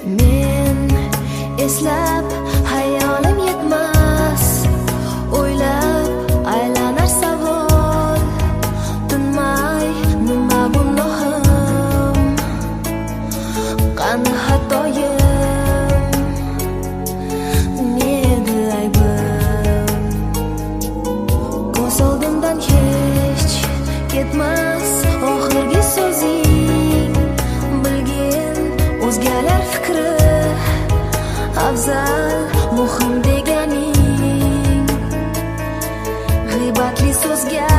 Men eslab hayolim yetmas, o'ylab aylanar savol tinmay: nima gunohim, qani xatoyim, neda aybim? Ko'z oldimdan hech ketmas oxirgi so'zing: "Bilgin, o'zgalar fikri afzal, muhim", deganing. G'iybatli so'zga